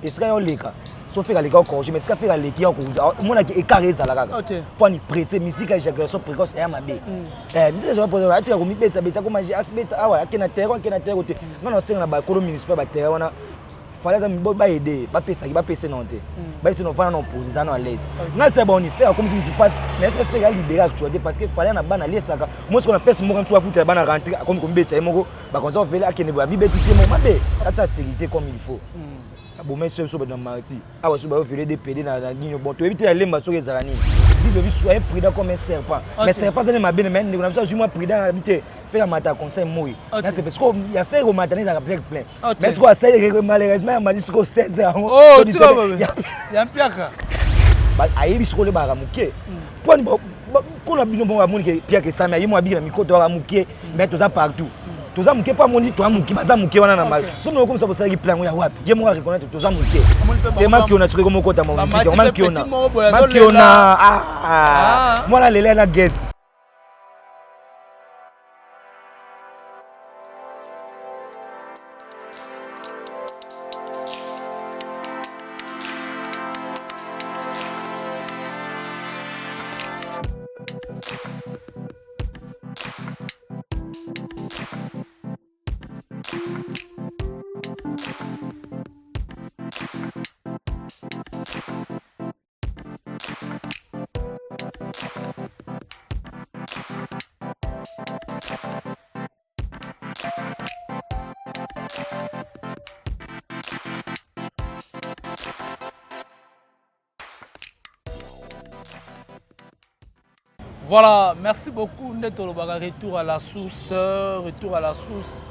Esika ya oleka so Ferre aleka ocorrige, mais esika Ferre aleki ya omonaki écart ezala kaka mpo ani presse. Musique ya éjaculation précoce eya mabe. Musique ya éjaculation précoce, atika komibetisa betisa, koma asibeta awa, ake na terrain, ake na terrain te. Nga na osenga na bakolo municipal, baterrain wana Fally aza, baede, bapesaki, bapese nano te, bayebisi no vana na opose, eza no à l'aise. Nga se boni Ferre akomisi musique passe, mais est-ce que Ferre alibéré actualité? Parce que Fally na bana aliesaka mo siko na pese moko mosusu afutela bana rentrée, akomi komibetisa ye moko, bakonza ovele akende boye, amibetisi ye moko mabe, atia sécurité comme il faut. Aboma so biso bato na marti awa so bayovele de pede na nini. Bon, toyebi te ya lemba soki ezala nini. Bible biso soyez prudent comme un serpent, mais serpent azali mabe, mais ndeko na biso azwi mwa prudent na bi te. Ferre amata conseil moi na sepe siko ya Ferre komata ne ezalaka plein plein, mais siko asali malheureusement ya mali siko 16 yango. Ya mpiaka. Ayebi siko olebaka moke mponi kona bino bongo amoni ke piaka esami aye mo abiki na mikoto waka moke, mais toza partout, toza moke mpo amoni toza moke, baza moke wana na mali. So moko komisa bosalaki plan yango ya wapi? Ye moko areconnaître toza moke te. Makiona soki ekomokota ma musique, makiona, makiona mwana lele na gaz. Voilà, merci beaucoup. Nde tolobaka retour à la source, retour à la source.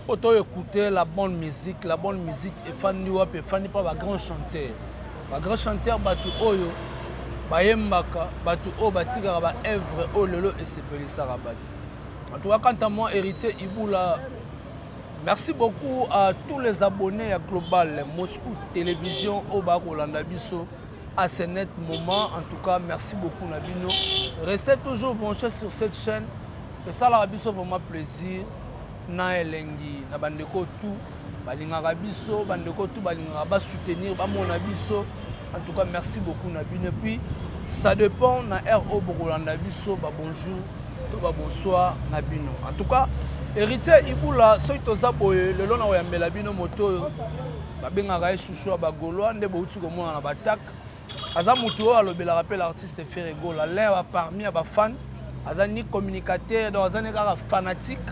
Po to écouter la bonne musique, la bonne musique efandi wapi? Efandi pa ba grand chanteur. Ba grand chanteur, bato oyo bayembaka, bato oyo batikaka ba œuvre oyo lelo esepelisaka bato. En tout cas, quant à moi, Héritier Ibula, merci beaucoup à tous les abonnés à Global Moscou Télévision oyo bakolanda biso à ce net moment. En tout cas, merci beaucoup na bino. Restez toujours branchés sur cette chaîne. Esalaka biso vraiment plaisir na elengi na bandeko tout balingaka biso, bandeko tout balingaka basoutenir, bamona biso. En tout cas, merci beaucoup na bino. Et puis, ça dépend na heure oyo bokolanda biso, babonjour to babonsoir na bino. En tout cas, Héritier Ibula, soki toza boye lelo na koyambela bino moto oyo babengaka ye chouchou ya bagaulois, nde bouti komona na batak, aza motu oyo alobelaka mpe l'artiste Ferre Gola, l'un ya parmi ya bafan. Aza ni communicateur, donc aza ne kaka fanatique,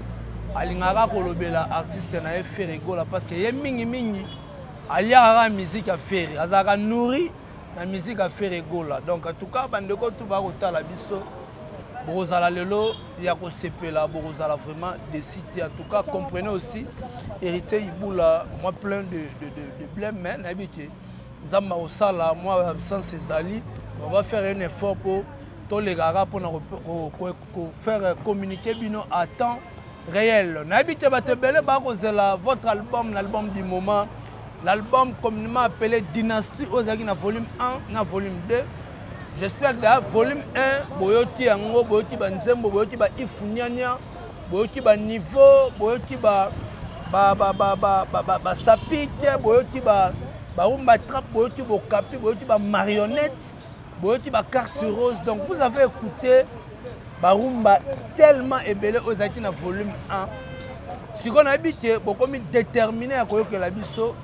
alingaka kolobela artiste na ye Ferre Gola, parce que ye mingimingi aliaka kaka musique ya Ferre, azalaka nourri na musique ya Ferre Gola. Donc en tout cas, bandeko tu bakotala biso, bokozala lelo ya kosepela, bokozala vraiment déçu te. En tout cas, comprenez aussi Héritier Ibula, moi plein de blême, mais nayebi ke Nzambe akosala. Mwa absence ezali, on va faire un effort po tolekaka mpona kofaire communiquer bino à temps réel. Nayebi te, bato ebele bakozela votre album, l'album du moment, l'album communément appelé Dynastie, oyo ezalaki na volume 1 na volume 2. J'espère que volume 1 boyoki yango, boyoki banzembo, boyoki ba ifuniania, boyoki baniveau, boyoki basapike, boyoki barumba trap, boyoki bokapi, boyoki bamarionnette, boyoki bacarte rose. Donc vous avez écouté barumba tellement ebele oyo ezalaki na volume 1. Sikoyo nayebi ke bokomi déterminé ya koyokela biso,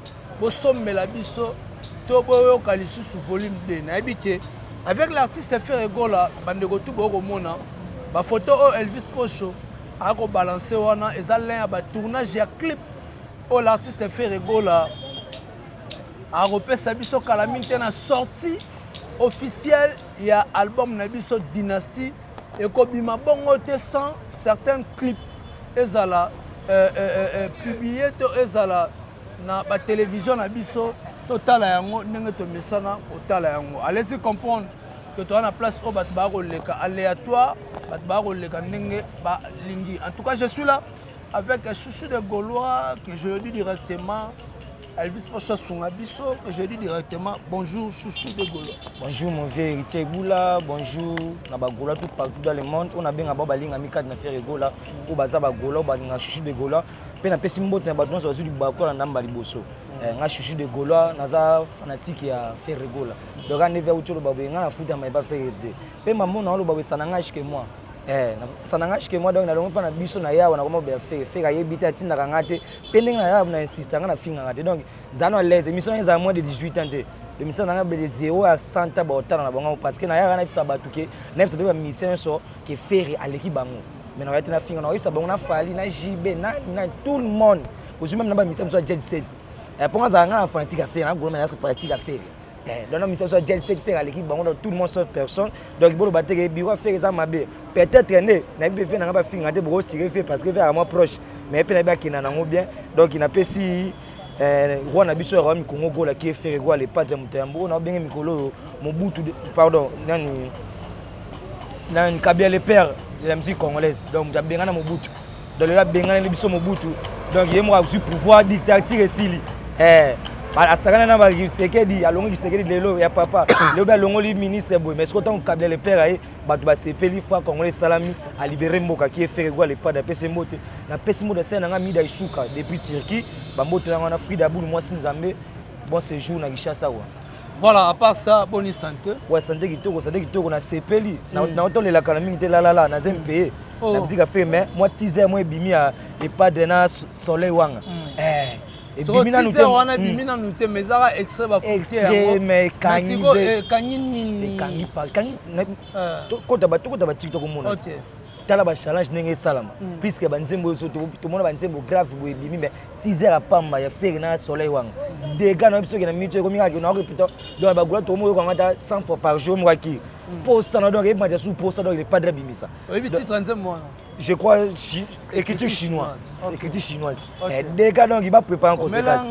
bosombela biso to boyoka lisusu volume 2. Nayebi ke avec l'artiste Ferre Gola, bandeko tu bokomona bafoto oyo Elvis Posho akobalance wana, eza l'un ya batournage ya clip oyo l'artiste Ferre Gola akopesa biso kala mingi te na sortie officielle ya album na biso Dynastie. Ekobima bongo te sans certains clips ezala publié to ezala na batélévision na biso, totala yango ndenge tomesana kotala yango. Allez comprendre que toza na place oyo bato baya koleka aléatoire, bato baya koleka ndenge balingi. En tout cas, je suis là avec un chouchou de Gaulois, que je le dis directement, Elvis Pocho asunga biso, que je dis directement bonjour, chouchou de Gaulois. Bonjour mon vieux Héritier Eboula, bonjour na bagaulois tout partout dans le monde. On a bien bango balinga mikadi na Ferre Gola, oyo baza bagaulois, oyo balinga chouchou de Gaulois. Mpe napesi mbote na bato nyonso bazwi libaku na ndamba liboso. Nga Chouchou de Gaulois, naza fanatique ya Ferre Gola. Donc ande via uti oloba boye, nga nafutama epa Ferre te. Mpe mamona oloba boye, ça n'engage que moi. Ça n'engage que moi. Donc nalongo mpa na biso na yawa, nakoma boya Ferre. Ferre ayebi te, atindaka nga te. Mpe ndenge na yawa na insiste, nga nafingaka te. Donc zala no à l'aise. Émission na ezala moins de 18 ans te. Émission na nga bele 0 à 100 ans baotala na bango, parce que nayaka nayebisa bato ke nayebisa mpe bamusicien nyonso ke Ferre aleki bango. Mais nakoya te nafinga, nakoyebisa bango na Fally, na JB, nani nani, tout le monde. Ozwi même na bamusicien mosusu ya jet set mpo azala nga na fanatique ya Ferre, nagoloma na fanatique ya Ferre. Donc na musicien mosusu ya jet set, Ferre aleki bango. Donc tout le monde sauf personne. Donc boloba te ke biro ya Ferre eza mabe. Peut-être nde nayebi mpe Ferre nanga bafinga te, bokotire Ferre parce que Ferre aka mwa proche, mais mpe nayebi akenda nango bien. Donc napesi roi na biso ya royaume Congo Gola, ki Ferre Gola le Padre, moto ya mbo na obenge mikolo oyo Mobutu, pardon, nani nani, Kabila le père de la musique congolaise. Donc moto abengana Mobutu, donc lelo abenganeli biso Mobutu. Donc ye moko azwi pouvoir, dictature esili. Asakana na bakisekedi, alongoli Kisekedi lelo ya papa, lelo mpe alongoli ministre boye. Mais soki ntango Kabila le père aye, bato basepeli, franc congolais esalami, alibere mboka. Ki Ferre Gola le Padre, apesi mbote. Napesi mbote asali nanga Mida Isuka depuis Turquie, bambote nanga na Frida Bulu, mwasi Nzambe. Bon séjour na Kinshasa wa. Voilà, à part ça, bonne santé? Ouais, santé kitoko, santé kitoko, nasepeli. Naotolelaka na mingi te, lalala naza mpeye na bisika fe. Mais mwa teaser mo ebimi ya Epadre na Soleil Wanga, ebimi nanu te. Wana ebimi nanu te, mais ezaka extrait. Bafuti yango, mais ekangi. Ekangi nini? Ekangi, ekangi. Tokota ba TikTok, omona, tala bachallenge ndenge esalama, puisque banzembo oyo tomona, banzembo grave boye ebimi, mais teaser ya pamba ya Ferre na Soleil Wanga, dégâts na biso. Oke na minute ekomi kaka na répéter. Donc bagula tokomi oyokanga ata 100 fois par jour mokaki posana. Donc ebimata su posa. Donc le Padre abimisa. Oyebi titre nzembo wana? Je crois écriture chinoise, écriture chinoise. Dégâts. Donc il va préparer en conséquence.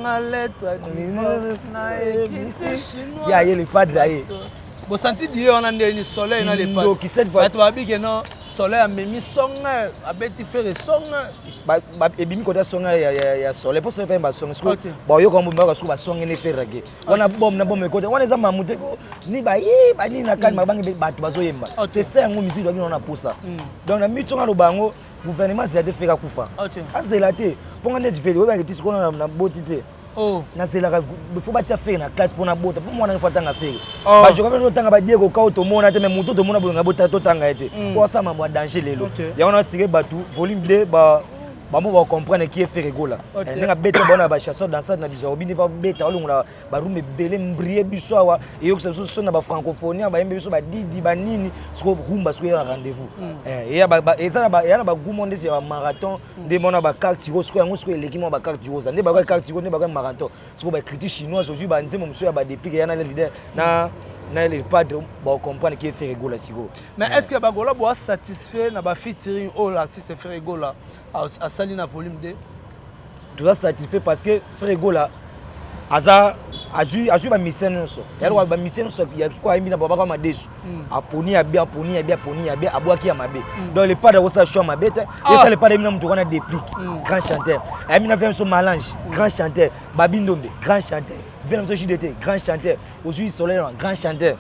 Ya ye le Padre aye. Bosanti die wana ndeni Soleil na le Padre, bato babike no Soleil amemi songe, abeti Ferre songe. Ebimi kota songe ya Soleil, mpo Soleil mpe basonge siko bayoka mbo bayoka siko basonge ne Ferre ake wana bom na bom ekota wana eza mamu te ni bayeba nini na kani mabangi bato bazoyemba. C'est ça yango musique toaki na posa. Donc na mitonga aloba yango, gouvernement azela te Ferre akufa, azela te mponga neti Ferre oyebaki ti sikoyo na boti te. Nazelaka fo batia Ferre na classe mpo nabota, mpo mwana fo atanga Ferre. Bajoka mpe totanga badieko kao tomona te, mais moto tomona bolinga bota totanga ye te po asala mambo ya danger lelo. Yango nasike bato volume 2 bango bacomprendre qui est Ferre Gola, ndenge abeta bona bachasseur dansante na biso obini, babeta olongola barumba ebele mbrie biso awa, eyokisa biso so na bafrancophonie, bayembe biso badidi banini. Siko rumba siko eya na rendez-vous, eza na bagumo ndeti ya bamarathon nde mona bacarte tiro. Sikoyo yango sikoyo eleki mwa bacarte tiro nde bakoki carte tiro nde bakoki marathon. Sikoyo baécriture chinoise, ozwi banzembo mosusu ya badéplique ya na leader na le Padre, bacomprendre qui est Ferre Gola sikoyo. Mais est ce que bagola boa satisfait na bafeaturing oyo l'artiste Ferre Gola asali na volume 2? Toza satisfait parce que Ferre Gola aza azwi bamusicien nyonso, yaloka bamusicien nyonso ko ayembi na babaka madesu, aponi ya bien, aponi ya bien, aponi ya bien, abwaki ya mabe. Donc le Padre akosala choix mabe te. Esa le Padre ayembi na moto wana Déplique, grand chanteur, ayembi na vieux biso Malange, grand chanteur, Babi Ndombe, grand chanteur, vieux na biso JDT, grand chanteur, ozwi Soleil wana, grand chanteur.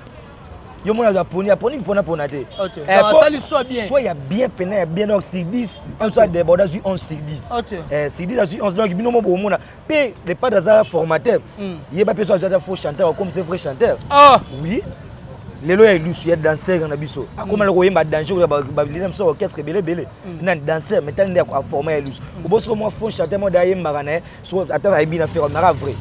Yo mona aponi, aponi mpona pona te. Asali choix bien. Choix ya bien pena ya bien. Donc sur 10 un so adéborde, azwi 11 sur 10. Sur 10 azwi 11. Donc bino mo bomona mpe le Padre aza formateur, yeba mpe so azwi ata faux chanteur akomi se vrai chanteur. Oui, lelo ya elusu ya danser na biso akoma loko koyemba danger, balina biso orchestre ebele ebele nani danser, mais tali nde aforma ya elusu obosiko mwa faux chanteur mo de ayembaka na ye. So ata ayebi na Ferre naka vrai,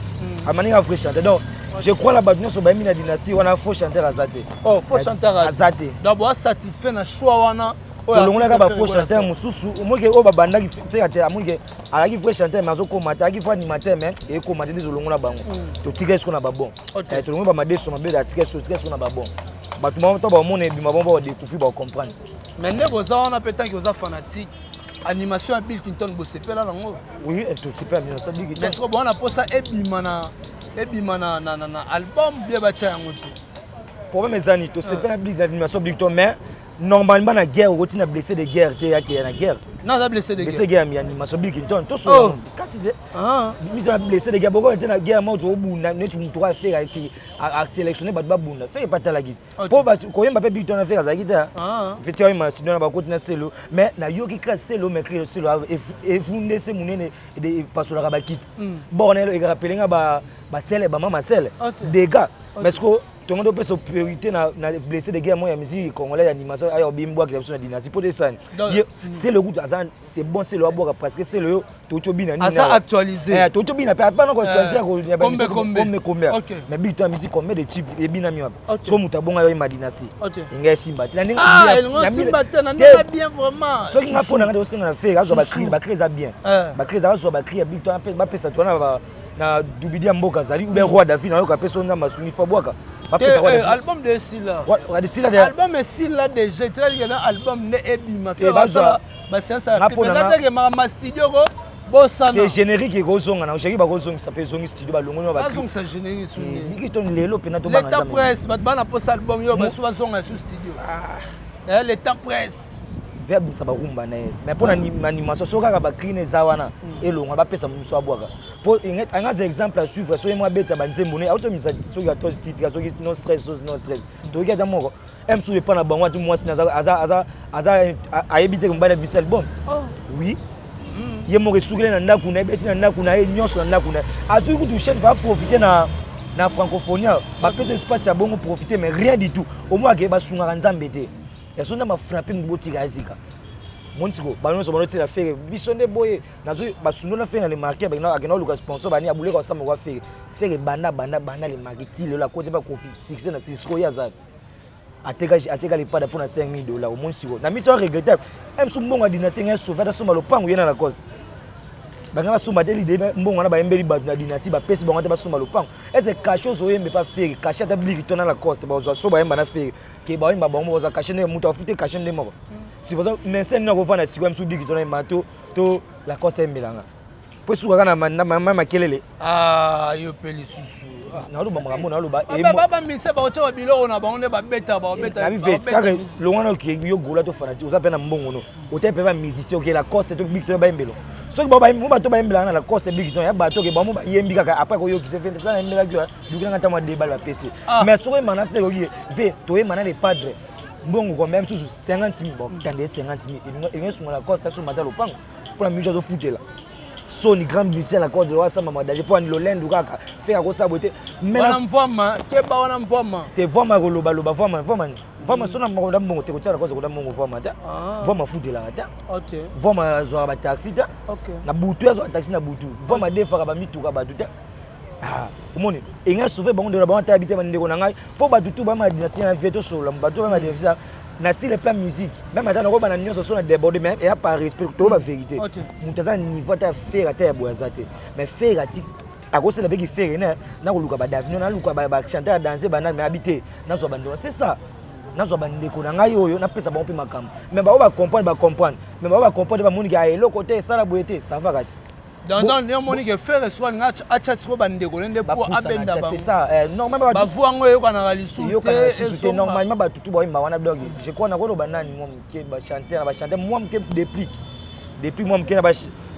amaninga vrai chanteur. Donc je crois na bato nyonso bayembi na dynastie wana, faux chanteur aza te. Oh, faux chanteur aza te. Donc boa satisfait na choix wana? Tolongolaka bafaux chanteur mosusu, omoki oyo babandaki Ferre te, amonike azalaki vrai chanteur mais azokoma te, azalaki vrai animateur mais ekoma te. Nde tolongola bango, totika esiko na babon, tolongola bamadeso mabe, atika, totika esiko na babon. Bato moko to bamona ebima bango, badécouvrir, bacomprendre. Mais nde boza wana mpe, tanki oza fanatique, animation ya Bill Clinton bosepela nango? Oui, tosepela animation Bill Clinton. Mais soko bona mposa ebima na album, bie batya yango te. Problème eza nini? Tosepela Bill, animation Bill Clinton, mais Normalement, na guerre okotina blessé de guerre te, akeya na guerre. Non, aza blessé de blessé guerre. Guerre ya animation, Bill Clinton tosola. Oh. Kasi te. Ah. Miso na blessé de guerre, boko te na guerre moko tobunda neti moto oyo Ferre asélectionne bato babunda, Ferre epatalaki. Ok. Mpo koyemba mpe, Bill Clinton na Ferre azalaki te. Ah. Feti oyemba na studio na bakoti na selo, mais nayoki kaka selo, mais cri selo efundese monene, epasolaka bakiti bon erappeler nga basele bamama sele dégâts. Mais siko tongo topesa priorité na blessé de guerre moko ya musique congolais ya animation, aya obimbwakela biso na dynastie mpo tosani Donc, selo kutu aza, c'est bon, selo abwaka parce que selo oyo touti obina nini Aza awa. Actualisé. Touti obina mpe apana koactualiser. Kombe, kombe. Kombe kombe. Mais big to ya musique, combien de type ebinami wapi? Siko moto abonga yo oyemba dynastie, engai esimba te na ndenge Ah, elingo simba te na ndenge bien vraiment. Soki nga mpo na nga tosenga na Ferre azwa bacri, bacri eza bien. Bacri eza, azwa bacri ya big to, bapesa to na dubidi ya mboka azali ou bien roi David, nayoka mpe so Nzambe asungi fo abwaka. Te, Bapesa roi David. Album de esila. Esila de. Album esila déjà, etikali na album nde ebima. Eh, bazwa- Baséance ya Nga clip mpo na eza nga- teke makambo studio ko bosana. Te, générique ekozonga na générique, bakozongisa mpe ezongi studio, balongoli na bacri. Bazongisa générique sunde. Biki to lelo mpena tobanga L'état Nzambe. presse, bato bana posa album yo baso bazonga su studio. L'état presse. Ve abimisa barumba na ye, mais mpo na animation, soki kaka bacri na eza wana elongwa, bapesa mosu abwaka mpo anga aza exemple à suivre. Soki mo abeta banzembo ne automisa, soki 14 titre, soki no stress, soki no stress, toyoki ata moko mosusu epa na bango, ati mwasi aza ayebi te mobali abimisa album. Oh. Oui, ye moko esukeli na ndako na ye, beti na ndako na ye nyonso, na ndako na ye azwi kutu chaîne, va profiter na francophonie, bapesa espace ya bongo profiter, mais rien du tout. Omwake basungaka Nzambe te, yaso nde bafrappe motu, botika azika moni siko bango nyonso banotila Ferre. Biso nde boye nazwi basundo na Ferre na le marqué, akenda oluka sponsor bani abuleka osamba kwa Ferre. Ferre banda banda banda le marqué ti lelo akoti mpa Kofi succès na sikoyo, ye aza ateka lipada mpona 5000 $. Omoni sikoyo na mito aregrete mosu mbongo ya dynastie ngai sauve, ata somba lopango ye na Lacoste, banga basomba te lide mbongo wana bayembeli bato na dynastie, bapesi bango te basomba lopango ete cachet ozoyemba epa Ferre, cachet ata biliki to na Lacoste bazwa so bayemba na Ferre ke bayemba bango bazwa cachet nde moto afute cachet nde moko siposa médecin nini akovanda sikoyo mosu biliki to na yemba to Lacoste ayembelanga po esukaka na makelele. Ah, yo mpe lisusu. Naloba makambo naloba. Bamisa baotya babiloko na bango nde babeta babeta. Longwana yo gola to fanatique, oza mpe na mbongo no ote mpe bamusicien oke Lacoste to biki to bayembelo, soki mo bato bayembelaka na Lacoste, biki to ya bato oke bango bayembi kaka après koyokisa fe tata nayembelaki lukinanga ntango adebale bapesi. Mais soki oyemba na Ferre, oki ve toyemba na le padre, mbongo combien mosusu? 50 000, bon, tande 50 000 elingi esunga Lacoste asomba ata lopango mpona miso azofutela soni grand musicien Lacoste asamba madanger mpo ani lolendu kaka Ferre akosala boye te. Wana mvwama, keba wana mvwama. Te, vwama kolobaloba, vwama vwama vwama so na koda mbongo te, kotia Lacoste koda mbongo vwama te, vwama afutelaka te, vwama azwaka bataxi te na butu, azwaka taxi na butu, vwama adefaka bamituka bato te. Omoni engai sauve bango ndeko na bango ata yabi te, bandeko na ngai mpo bato tu bama dynastie na vie tosolola, bato bama dynastie na style plan musique, même ata nakoyeba na nyonso so na déborde, mais eya par respect toyeba vérité. Moto aza na niveau ata ya Ferre ata ya boye aza te, mais Ferre ati akosala mpeki Ferre ne nakoluka badavino, naluka bachanteur ya danse banani, mais abi te, nazwa bandeko, c'est ça, nazwa bandeko na ngai oyo napesa bango mpe makambo, mais bao bacomprendre, bacomprendre, mais bao bacomprendre bamoniki eloko te, esala boye te, ça va kasi. Donc omoni ke Ferre soki alinga atya sikoyo bandeko ne nde po abenda bango, c'est ça, normalement. Bavu yango eyokanaka lisusu te. Normalement bato tu bayemba wana, donc je crois nakoloba nani, mwa moke bachanteur na bachanteur, mwa moke déplique depuis mwa moke na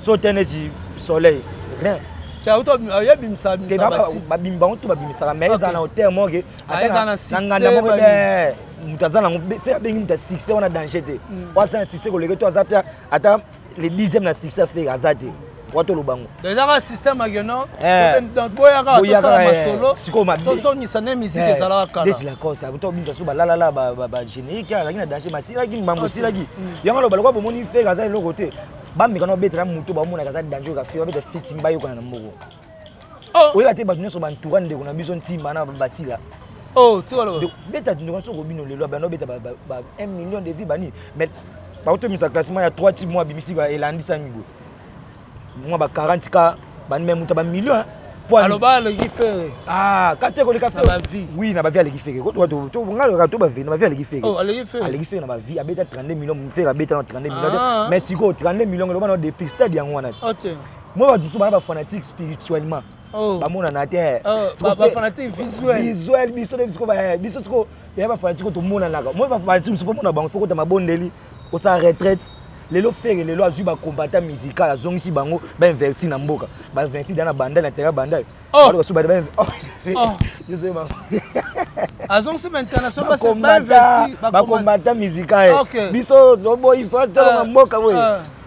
so te neti soleil rien. Yebimisa. Bango tu babimisaka, mais ezala na hauteur moko na nganda moko, moto aza nango fe abengi moto ya succès wana danger te, po aza na succès koleke to aza te, ata le 10e na succès Ferre aza te wa toloba ngo. Ezaka système akeno boyaka tosala masolo, tozongisa nde musique ezalaka kala. Desi Lacoste tobimisa so balalala bagénérique azalaki na danger, masilaki mambo esilaki yango aloba lokwa bomoni Ferre aza eloko te, bameka na obetela moto baomonaka aza danger oyo kafe babeta featuring, bayokana na moko oyeba te, bato nyonso bantoura ndeko na biso ntimba na basila. Beta ndeko soki obino lelo banda obeta ba 1 million de vues banini, mais bakotomisa classement ya 3 ti mwa abimisi elandisami boye mwa ba 40 ka bani, me moto ya bamillion. Aloba aleki Ferre. Ah, kate koleka Ferre. Oui, na bavues aleki Ferre, nga to bavues, na bavues aleki Ferre. Aleki Ferre. Aleki Ferre na bavues, abeta 32 millions, Ferre abeta na 32 millions, mais sikoyo 32 millions eloba na depuis stade yango wana ti mwa bato mosusu bana bafanatique spirituellement. Oh. Bamonana te. Oh, bafanatique visuel. Visuel, biso nde biso biso siko ya bafanatique tomonanaka. Moi bafanatique biso pomona bango fo kota mabondeli, osala retraite. Lelo Ferre lelo azwi bacombattant musical, azongisi bango, bainverti na mboka, bainverti da na bandal, na terrain bandal. Oh. Bato basu Oh. Azongisi bainternational bainvesti. Bacombattant musical. Biso toboyi tolonga mboka boye.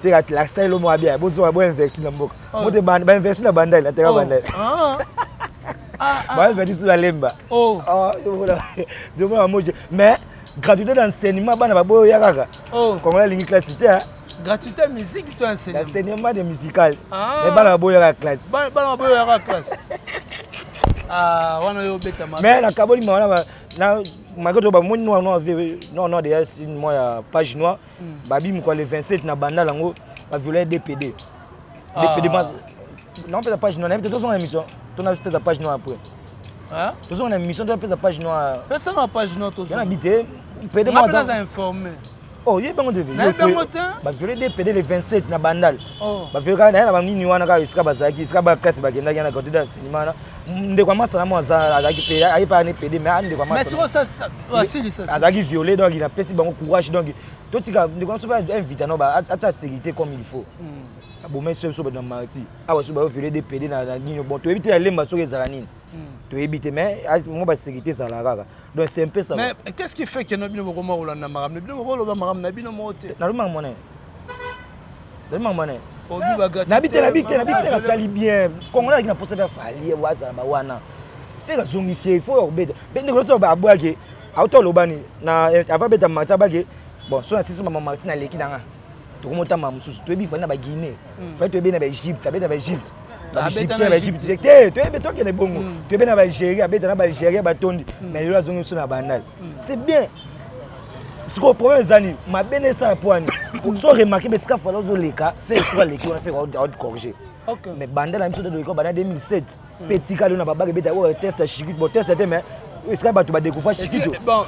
Ferre atlakisa elo abia bozonga boinverti na mboka. Mote bainverti na bandal, na terrain bandal. Bainverti sur la Lemba. Omona moje, mais gratuité d'enseignement, bana baboyo ya kaka. Congolais alingi classe te. Gratuité musique to enseignement? Enseignement de musical. Mais bana baboyo yaka classe. Bana baboyo yaka classe. Ah, wana yo obeta. Mais nakaboli ma wana na malgré to bamoni noir noir noir noir déjà signe moi ya page noire. Babimi quoi le 27 na bandal yango, bavioler DPD. DPD naopesa page noire, nayebi te. Tozonga na émission, tonapesa page noire après. Tozonga na émission, topesa page noire. Pesa na page noire. Yana bi te PD. Nga mpe naza informé. Oh, yebi bango te. Nayebi yango te. Baviole DPD le 27 na Bandal. Baviole kaka naye na banini wana, kaka esika bazalaki, esika baklase bakendaki na gratuité d'enseignement wana. Ndeko ya masala mo azalaki pe, aye pa ane PD, mais ndeko ya masala azalaki violé. Donc napesi bango courage. Donc totika ndeko na biso mpe invita no atia sécurité comme il faut. Aboma biso, biso bato na marti awa so bayoviole DPD na nini. Bon, toyebi te ya Lemba soki ezala nini, toyebi te, mais mo basécurité ezala kaka. Donc c'est un peu ça. Mais qu'est-ce qui fait que no bino bokoma kolanda makambo na bino, bokoloba makambo na bino moko te? Nalobi makambo na ye, nalobi makambo na ye. Nabi te, nabi te, nabi te. Asali bien. Congolais azalaki na posa mpe afali azala bawana. Ferre azongisi ye, il faut kobeta mpe ndeko nyonso aboyaki. Auta olobani na avant beta marti, abaki bon so na sisi mama marti naleki na nga, tokomotama mosusu. Toyebi Fally na Baguinée, Fally toyebi na Baegypte, abeta Baegypte, Baégyptien, Baégypte te, toyebi tokende bongo, toyebi na Baalgérie, abeta na Baalgérie batondi. Mais lelo azongi biso na Bandal, c'est bien. Sikoyo problème eza nini? Mabe nde esala po ani so remarque besika Fally ozoleka, Ferre soki aleki wana, Ferre acorrige. Mais banda na biso te, toleka banda 2007 mpe etikali oyo na babaka ebeta oyo test ya Shikito. Bon, test te, mais esika bato badécouvrir Shikito. Bon,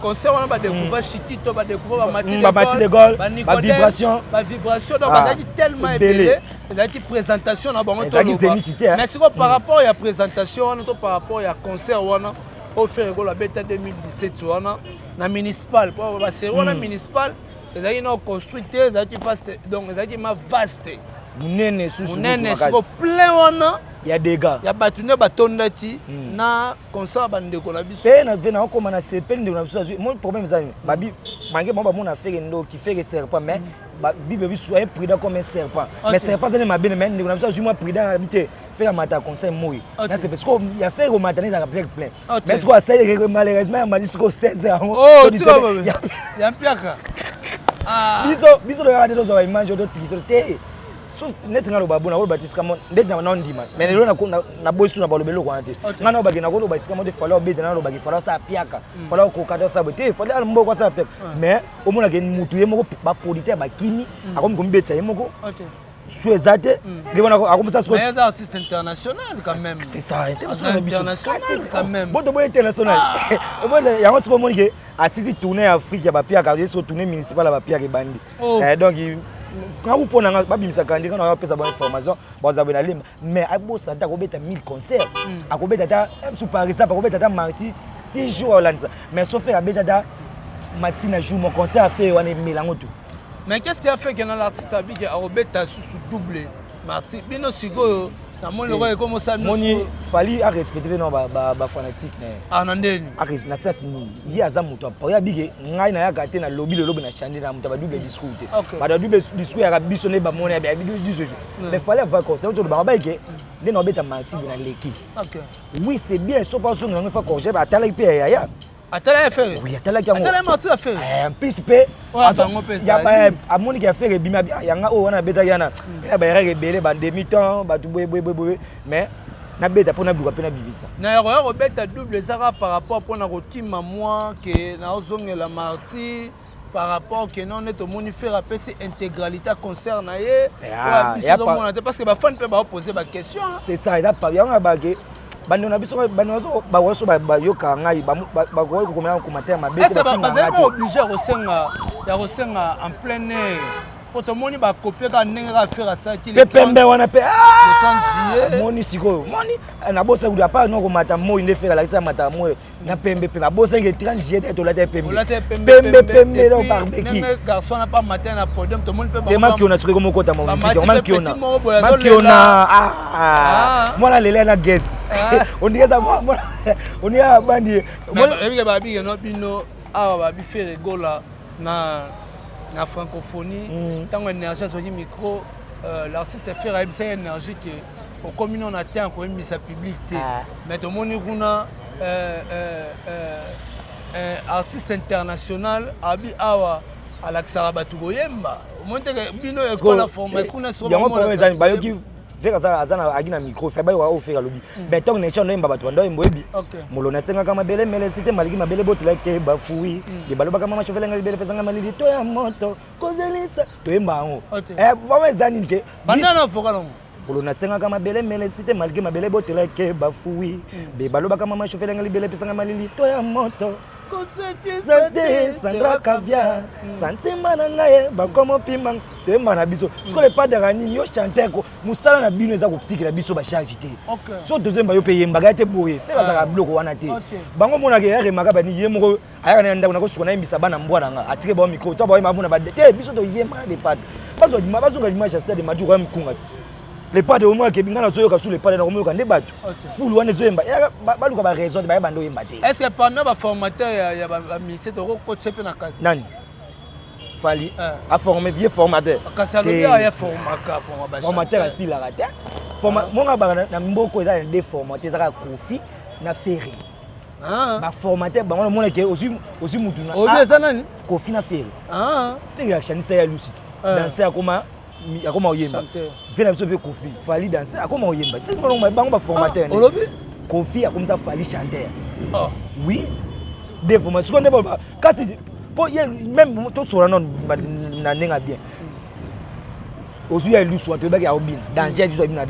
concert wana badécouvrir Shikito, badécouvrir Bamati de Gaulle, bavibration. Bavibration. Donc bazalaki tellement ebele, ezalaki présentation na bango. Ezalaki zénith te. Mais sikoyo, par rapport ya présentation wana to par rapport ya concert wana oyo Ferre Gola abeta 2017 wana na municipal, po basérie wana municipal ezalaki na construit te, ezalaki vaste, donc ezalaki ma vaste. Monene susu. Monene. Siko plein wana ya dégâts. Ya bato nde batondaki na concert bandeko na biso. Mpe na ve naokóma na sepeli, ndeko na biso azwi mo problème eza nini? Babi mange bango bamona Ferre ndoki, Ferre serpent, mais Bible biso aye prudent comme un serpent, mais serpent aza nde mabe. Mais ndeko na biso azwi mwa prudent na bi te, Ferre amata conseil moi na sepe. Sikoyo ya Ferre komata nde ezalaka plein plein, mais sikoyo asali malheureusement ya mali sikoyo 16 yango. Ya mpiaka. Biso biso toyaka te, tozwa baimage oyo totikisa te. So neti nga loba bona oloba te esika mo ndeti na ondima, mais lelo naboyi su na baloba eloko wana te. Nga na obaki nakoloba esika mo te Fally obeta, nalobaki Fally asala piaka, Fally okoka te, asala boye te, Fally ala mboko asala piaka. Mais omonake mutu ye moko, bapolite ya bakimi akomi komibetisa ye moko su eza te nde wana akomisa. Mais eza artiste international quand même. C'est ça, international international quand même. Boto boye international yango. Sikoyo omoni ke asisi tournée ya Afrique ya bapiaka ye, siko tournée municipale ya bapiaka ebandi. Donc nga mpona nga babimisa candidat na bapesa ba information, bazwa boye na Lemba, mais abosana te akobeta 1000 concert, akobeta ata su par exemple akobeta ata marti 6 jours aolandisa, mais so Ferre abeta ata masina jour mo concert afe wana emelango tout. Mais qu'est-ce qui a fait que na l'artiste abiki akobeta susu double marti? Bino sikoyo namoni lokola ekomosala. Moni Fally arespecte mpe no bafanatique na ye. Ah, na ndeni? Na sasi nini, ye aza moto aye abike. Ngai nayaka te, nalobi lelo na chande na moto ya badouble discours te. Bato ya double discours yaka biso nde bamoni ya discours. Mais Fally ava concert olobaka bayeke nde na obeta marti na leki. Oui, c'est bien. So mpo azonga yango, fa corriger. Atalaki mpe ya yaya. Atala ya Ferre. Oui, atalaki yango. Atala marti ya Ferre. En plus mpe bango mpe ezali. Amoniki ya Ferre ebimi yanga oyo wana abetaki wana ya baerreur ebele, bandemi temps bato boye boye boye boye, mais nabeta mpo naluka mpe nabimisa. Na ya koya kobeta double ezaka par rapport mpona kokima mwa ke naozongela marti, par rapport ke non, nde tomoni Ferre apesi intégralité ya concert na ye. Oyo biso tozomona te, parce que bafan mpe baopose baquestion. C'est ça, eza yango ya bake bandeko na biso, bandeko na bakoki so bayokaka ngai, bakoki kokomela commentaire mabe. Bazali pas obligé ya kosenga en plein air. Po tomoni bakopie kaka ndenge kaka Ferre asalaki mpe pembe wana mpe le 30 juillet. Moni sikoyo, moni nabosaki kutu apart no komata moi nde Ferre alakisa mata moi na pembe mpe nabosaki 30 juillet te tolata pembe. Olata pembe. Pembe pembe donc barbecue. Ndenge garçon na pa matin na podium, tomoni mpe te makiona soki komokota bamati mamusiki mpe makiona petit moko boye azolela. Makiona mwana lela na gaz, ondike eza ondike abandi. Ebike babike no bino awa babi Ferre Gola na francophonie. Ntango Énergie azwaki micro, l'artiste Ferre ayebisaki Énergie ke okomi no na temps koyembisa public te. Mais tomoni kuna artiste international abi awa alakisaka bato koyemba. Omoni teke bino ekole forme kuna. Yango problème ezali bayoki Ferre aza na aki na micro fe bayoka oyo Ferre alobi, mais ntango na echange oyemba, bato bando oyemba oyebi. Molona esengaka mabele melesi te, maliki mabele botolake bafui ye balobaka mama shofelanga libele pesanga malili to ya moto kozelisa toyemba yango. Vraiment eza nini ke Banda na vocal yango. Molona asengaka mabele melesi te, maliki mabele botolake bafui be balobaka mama shofelanga libele pesanga malili to ya moto Kosekisa te Sandra Kavia santima na ngai bakoma opima toyemba na biso. Sikoyo lepadaka nini yo chanteur ko mosala na bino eza kotikela biso bacharge te. So tozoyemba, yo mpe yembaka ye te boye. Ferre azalaka biloko wana te. Bango monaka ya remaka bani ye moko ayaka na ndako nakosuka nayembisa bana mbwa na nga, atike bao micro to baoyemba mona te. Biso toyemba na Lepadre, bazwa bazonga dimanche ya stade Maju koya mikunga te. Lepadre omonaka ngai nazoyoka su Lepadre nakomoyoka nde bato fulu wana ezoyemba. Baluka baraison te, bayeba nde oyemba te. Est ce que parmi baformateur ya bamusicien tokokotie mpe na kati? Nani? Fally aforme vie formateur? Kasi alobi aya formaka forma. Formateur asilaka te. Monga baka na mboko eza na deux formateur, ezaka Kofi na Ferre. Baformateur bango namonake ozwi mutu. Obi eza nani? Kofi na Ferre. Ferre achanisa ya lusiti danse, akoma oyemba ve na biso mpe Kofi. Fally danse, akoma oyemba bango baformateur. Olobi? Kofi akomisa Fally chanteur. Oui, deux formation. Sikoyo nde kasi mpo ye même tosola nano na ndenge ya bien, ozwi ya elusu wana toyebaki aobina danger ya lisu abina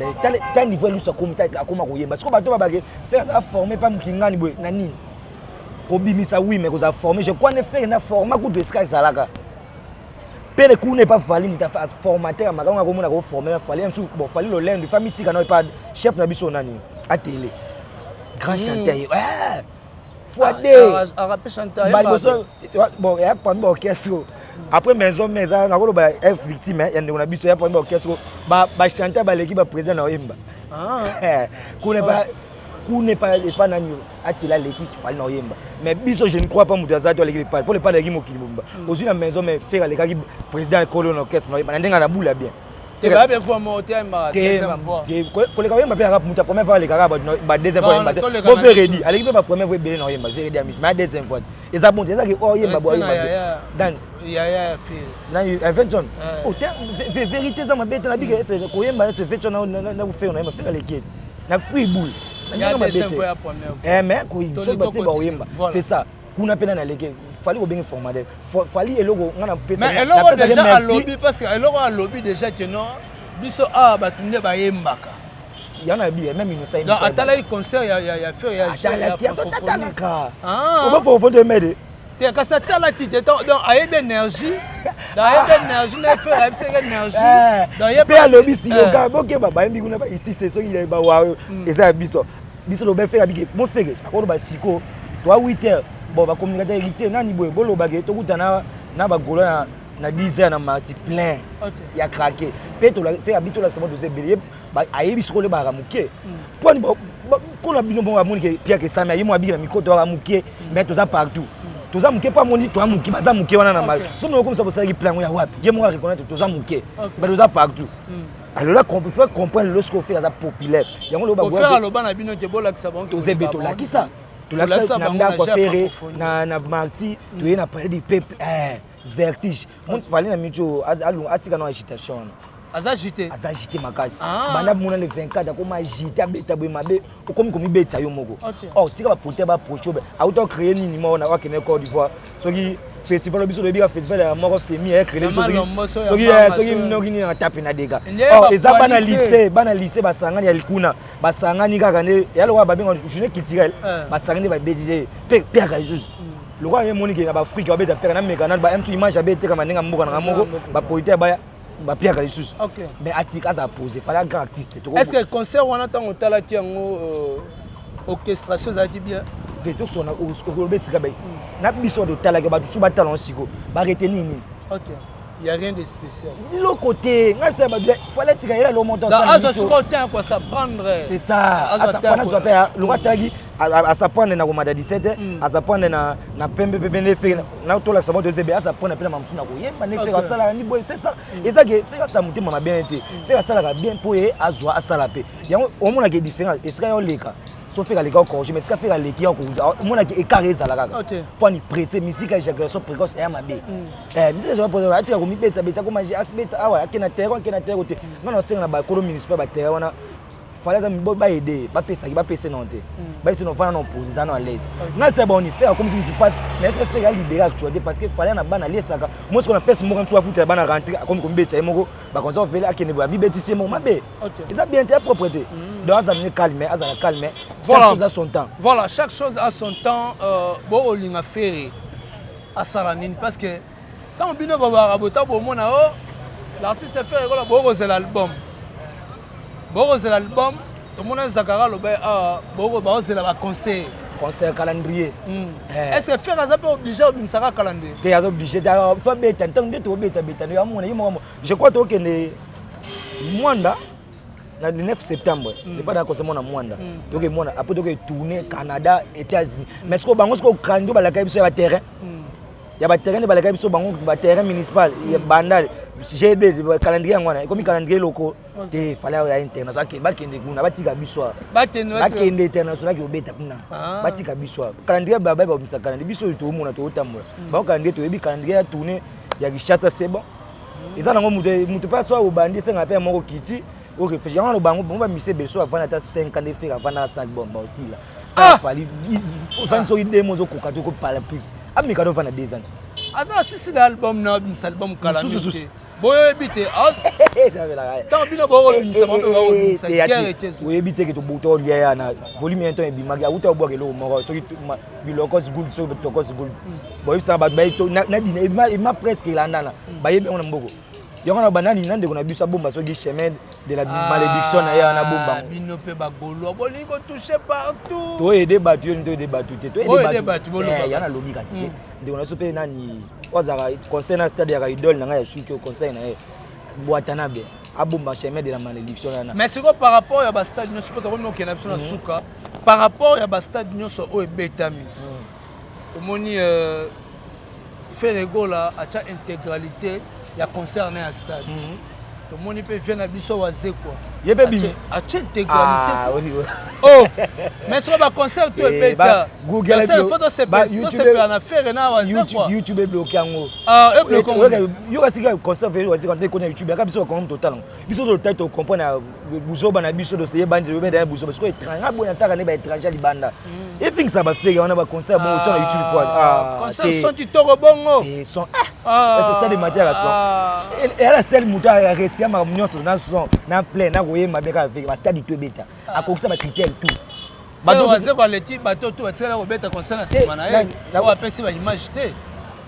ta niveau elusu akomisa akoma koyemba. Sikoyo bato babake Ferre aza formé pa mokingani boye na nini kobimisa. Oui, mais kozala formé, je crois ne Ferre na forma kutu esika ezalaka pene kuna epa Fally, moto formateur ya makambo akomona koforme na Fally mosusu. Bon, Fally lolendo fa mitika na epa chef na biso nani atele grand chanteur ye fois deux Baliboso. Bon, ya parmi baorchestre après maison mais eza nakoloba f victime ya ndeko na biso ya parmi baorchestre bachanteur baleki baprésident na oyemba kuna epa kuna epa nani atela aleki Fally na oyemba. Mais biso, je ne crois pas moto aza to aleki Lepale, mpo Lepale aleki mokili mobimba. Ozwi na maison mais Ferre alekaki président ekolo na orchestre na oyemba na ndenge na bula bien. Koleka oyemba mpe moto ya première fois alekaka ba deuxième fois oyemba te. Bo Veredi aleki mpe ba première fois ebele na oyemba. Veredi ya misi mais ya deuxième fois eza bon te, ezaki oyemba bo oyemba Dan Vention vérité eza mabe te. Nabike koyemba ese Vention na Ferre na oyemba, Ferre aleki ete na prix boule na ndenge mabe te, mais soki batie baoyemba, c'est ça. Kuna mpe nani aleki Fally? Kobenge formateur Fally, eloko nga na pesa. Mais eloko déjà alobi, parce que eloko alobi déjà que non, biso awa bato nde bayembaka. Yana bi même Innocent. Donc atalaki concert ya Ferre ya Atalaki, azotatalaka oba fofo te mede. Te, kasi atalaki te. Donc ayebi énergie, donc ayebi énergie na Ferre, ayebisaki énergie. Donc mpe alobi siloka bokeba bayembi kuna isise soki bawa eza ya biso. Biso loba Ferre abiki mo Ferre akoloba siko toa 8 heures. Bon, bacommunicateur héritier nani boye bolobake tokutana na bagola na 10 heures na marti plein ya craqué mpe Ferre abi tolakisa mo toza ebele. Ayebi sikoyo nde balaka moke mponi kona bino bongo amoni ke piaka esami aye mo abiki na micro toyaka moke mais toza partout. Toza moke mpo amoni toya moke, baza moke wana na mali. So moko komisa bosalaki plan yango ya wapi? Ye moko areconnaître toza moke mais toza partout. Alors là, il faut comprendre lelo sikoyo Ferre aza populaire yango lelo. Aloba na bino te bolakisa bango. Toza ebe, tolakisa tolakisa na ndako ya Ferre na marti, toye na palais du peuple, vertige. Fally na miti oyo atika na agitation wana. Aza agité. Aza agité makasi. Banda mona le 24 akoma agité, abeta boye mabe, okomi komibetisa yo moko. Or tika baprote baproche oyo auta ocréer nini moko na wakende Côte d'Ivoire soki festival. Biso toyebi ka festival ya moko femi ya créer soki noki nini na tape na dega. Or eza bana lycée basangani ya kuna, basangani kaka nde ya lokola babenga journée culturelle, basangani nde babeti mpe piaka lisusu lokola ye monike na baafrike babeta piaka na meka na ba msu image abetekama ndenge mboka nanga moko bapolite baya. Bapiaka lisusu, mais atika, aza posé. Fallait grand artiste. Est ce que concert wana, ntango otalaki yango, orchestration ezalaki bien? Tosona okoloba esika na biso totalaki, bato so batala ngo sikoyo, baretenir nini? Ok, il y a rien de spécial. Biloko te. Ngai bisa bato, fallait tika yela lo moto. Azwa sikoyo temps kwa s'apprendre. C'est ça, azwa mpe loka atalaki, asapprendre na komata 17, asapprendre na pembe pepe nde Ferre na tolakisa moto ezebe, asapprendre mpe na mamosu na koyemba nde Ferre asalaka ni boye. C'est ça, eza ke Ferre asala motema mabe te. Ferre asalaka bien mpo ye azwa asala mpe yango. Omonaka différence esika ya oleka so Ferre aleka ocorrige, mais esika Ferre aleki, omonaki écart ezala kaka. Mpo ani pressé, musique ya éjaculation précoce eya mabe. Musique ya éjaculation précoce, atika komibetisa betisa, koma asibeta awa, ake na terrain, ake na terrain te. Nga na osenga na bakolo municipal, baterrain wana, Fallait aza baede, bapesaki, bapese non te, bayebisi no vanda na opose, eza no à l'aise. Ngai sasa boni Ferre akomisi misi passe, mais est-ce que Ferre alibéré actualité? Parce que Fallait na bana aliesaka mo sikoyo na pese moko mosusu afutela bana rentrée, akomi komibetisa ye moko, bakonzi ofele akende boye, abibetisi ye moko mabe. Eza bien te, ya propre te. Donc azala ne calme, azala calme. Voilà. Chaque chose a son temps. Voilà, chaque chose a son temps. Bo olinga Ferre asala nini? Parce que ntango bino babaka bota bomona o l'artiste Ferre ekola, bokozela album, bokozela album. Tomona Zakara aloba awa, baozela baconcert. Concert, calendrier. Est ce que Ferre aza mpe obligé obimisaka calendrier? Te, aza obligé te. Fa beta ntango nde tobetabeta nde amona ye moko. Je crois tokende Mwanda na le 9 septembre, lepa na concert mona Mwanda, toke Mwanda, après toke tourner Canada, États-Unis. Mais sikoyo bango sikoyo calendrier balakaki biso ya baterrain, ya baterrain nde balakaki biso bango, baterrain municipal ya Bandal Gb. Calendrier yango wana ekomi calendrier loko te. Fallait ya international, bakende kuna, batika biso awa. Bakende international, obeta kuna, batika biso awa. Calendrier babai babimisa calendrier, biso oyo toomona, tootambola bango calendrier, toyebi calendrier ya tournée ya Kinshasa, c'est bon. Eza nango moto mpe so obandi, esengaka mpe ya moko kiti oréfléchir yango wana. Bango bango bamise ebele so avandi ata 5 ans nde Ferre avanda asala album, baosila. Fally ofandi soki demo ozokoka te, okopala plus, ameka to ovanda 2 ans. Aza asisi na album na abimisa album kala te, boyebi te ntango bino bokobimisa bango mpe bakobimisa guerre ekezo. Oyebi te ke tobuta olia ya na volume ya ntongo ebimaki, awuta obwaka eloko moko soki bilokos gold, soki tokos gold, boyebisaka bato na dina ebima presque elandana, bayebi yango na mboko yango na banani na ndeko na biso abomba soki chemin de la malédiction na ye wana, abomba. Bino mpe bagaulois bolingi kotouche partout. Toyede bato, yo toyede bato te. Toyede bato. Ya nalobi kasi te, ndeko na biso mpe nani oyo azalaka conseil na stade yaka idole na ngai ya suki, oyo conseil na ye Bwatanabe, abomba chemin de la malédiction wana. Mais sikoyo, par rapport ya bastade nyonso, mpo tokomi okende na biso na suka, par rapport ya bastade nyonso oyo ebetami, omoni Ferre Gola atya intégralité ya concert na ya stade. Tomoni mpe vie na biso Wazekwa. Ye mpe bimi. Atya intégralité. Oh, mais sikoyo baconcert to ebeta, faut tosepela na Ferre na Wazekwa. YouTube ebloke yango. Ebloke. Yoka sika concert Ferre Wazekwa nde ekoni na YouTube yaka biso bakongo totala yango. Biso totali, tocomprendre buzoba na biso, toseyebandi toyebenda buzoba. Sikoyo étranger nga boye nataka nde baétranger ya libanda efingisa baFerre wana, baconcert bongo otya na YouTube po. Concert son kitoko bongo. Son stade matière ya son eyala stade, moto aresi makambo nyonso na son na plein na koyemba bien kaka Ferre. Bastade to ebeta, akokisa bacritère tout. Wazekwa aleki bato to batikala kobeta concert na nsima na ye oyo apesi baimage te.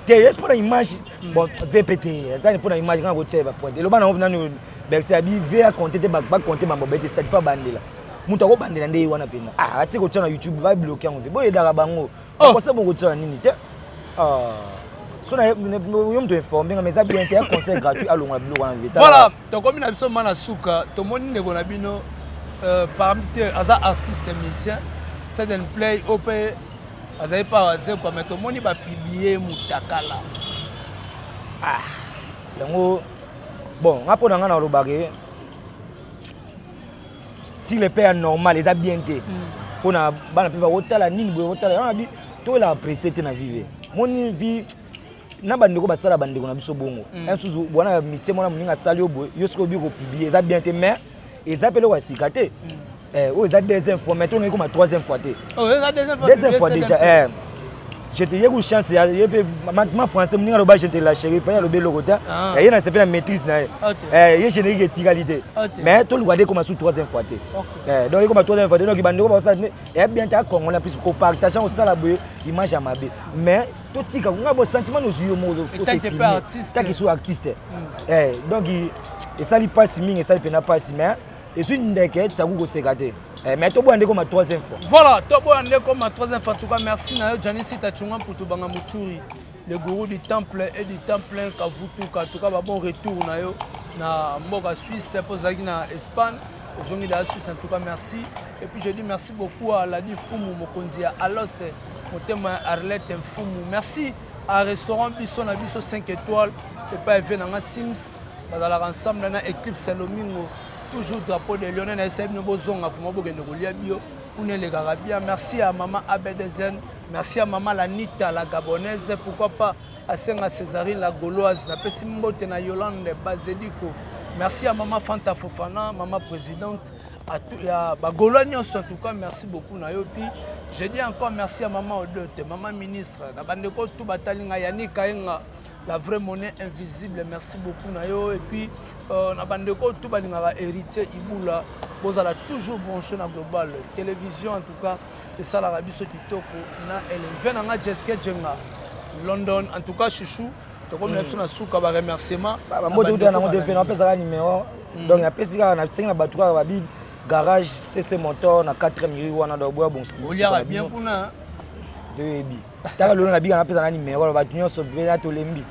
Te, yes, mpona image, bon, vp te, atani mpona image kanga kotia bapoint eloba nango nani Bercy abi v akonte te, bakonte mambo bete stade fa bandela, moto akobandela nde ye wana mpena atie kotia na YouTube, babloke yango te. Boyedaka bango bakosa bongo kotia na nini te. So na yo moto informe nga, mais eza bien te ya conseil gratuit, alongola biloko wana. Voilà, tokomi na biso ma na suka. Tomoni ndeko na bino, parmi te aza artiste musicien Seden Play oyo mpe azali pa Wazekwa, mais tomoni bapublie mutakala. Yango bon, nga mpo na nga nalobaka, sur le plan ya normal eza bien te mpona bana mpe bakotala nini boye, kotala yango nabi toyelaka presse te na vive moni vi na bandeko basala bandeko na biso bongo. Mosusu wana mitie mwana moninga asali yo boye, yo soki obi kopublie, eza bien te. Mais eza mpe eloko ya sika te. Oyo eza deuxième fois, mais tongai koma troisième fois te. Deuxième fois déjà. Je te ye ku chance ya ye pe ma français moninga aloba je te lâcherai pas, alobi eloko te. Ah. Ye na sepe na maîtrise na ye. Eh, ye générique etikali te, mais toluka nde ekoma su troisième fois te. Eh, donc ekoma troisième fois te. Donc bandeko bakosala eya bien te, akongona plus kopartage, kosala boye image ya mabe, mais totika nga bo sentiment nozwi yo moko taki su artiste. Eh, donc esali mpasi mingi, esali mpena mpasi, mais ezwi ndeke tiaku koseka te. Mais toboya nde koma troisième fois. Voilà, toboya nde koma troisième fois. En tout cas, merci na yo Janisi Tachunga Mputu Banga Muturi, le gourou du temple et du temple Kavutuka. En tout cas, ba bon retour na yo na mboka Suisse, mpo ozalaki na Espagne, ozongi na Suisse. En tout cas, merci. Et puis je dis merci beaucoup à Ladi Fumu, mokonzi ya Aloste, motema ya Arlette Mfumu. Merci à restaurant biso na biso 5 étoiles epai eve nanga Sims, bazalaka ensemble na Eclipse Lomingo, toujours drapeau de Lyonnais na esai bino bozonga fuma bokende kolia bio kuna, elekaka bien. Merci à mama Abedzen, merci à mama Lanita la Gabonaise, pourquoi pas asenga Césarine la Gauloise. Napesi mbote na Yolande Bazediko. Merci à mama Fanta Fofana, mama présidente ya bagaulois nyonso. En tout cas, merci beaucoup na yo. Puis je dis encore merci à mama Odote, mama ministre, na bandeko tu batali ngai, Yani Kaenga, la vraie monnaie invisible, merci beaucoup na yo. Et puis na bandeko tu balingaka Héritier Ibula, bozala toujours branché na Global Télévision. En tout cas, esalaka biso kitoko na eleve na nga Jeske Jenga London. En tout cas, chouchou, tokomi na biso na suka baremerciement. Bambote uta nango te fe, napesaka numéro. Donc napesi kaka, nasengi na bato kaka babi garage CC Motor na 4e rue wana. Donc boya bongisa. Oliaka bien kuna. Toyebi taka lelo nabika, napesa na numéro bato nyonso mpe na tolembi,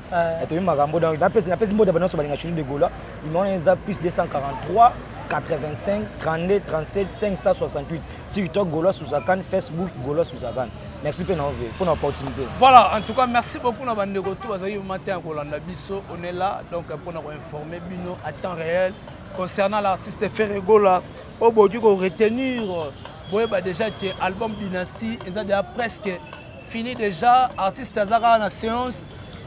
toyebi makambo. Donc napesi mbote bato nyonso balinga Chouchou de Gola. Numéro wana eza plus 243 85 32 37 568. TikTok Gaulois Suzakan, Facebook Gaulois Suzakan. Merci mpe na ove mpona opportunité. Voilà, en tout cas, merci beaucoup na bandeko tu bazalaki matin ya kolanda biso. On est là donc mpona koinformer bino à temps réel concernant l'artiste Ferre Gola. Oyo bokoki koretenir, boyeba déjà que album Dynastie eza déjà presque fini. Déjà artiste aza kaka na séance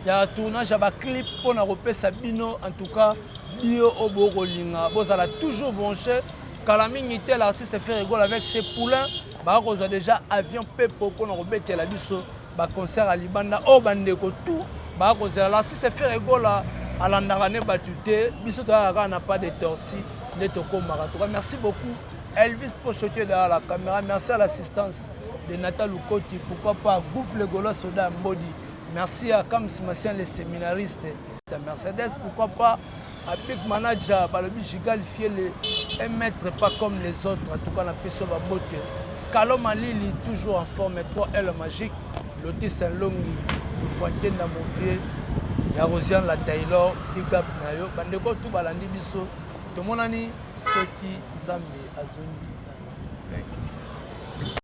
ya tournage ya baclip mpona kopesa bino en tout cas bio oyo bokolinga. Bozala toujours branché. Kala mingi te, l'artiste Ferre Gola avec ses poulains bakozwa déjà avion mpepo mpona kobetela biso baconcert ya libanda oyo bandeko tu bakozela. L'artiste Ferre Gola alandaka ne bato te, biso toyaka kaka na pas de tortue nde tokomaka. En tout cas, merci beaucoup Elvis Pochotier derrière la caméra. Merci à l'assistance de Nathan Lukoti, pourquoi pas Gouffre le Gaulois Soda Mbodi. Merci à Kams Massien le séminariste de Mercedes, pourquoi pas à Big Manager balobi Gigal Fiele, un maître pas comme les autres. En tout cas, na peso babote Kalo Malili, toujours en forme, 3 L magique, Lotis Longi Lufuakenda, Movie ya Rosiane la Taylor, big up na yo. Bandeko tu balandi biso, tomonani soki Nzambe azongi.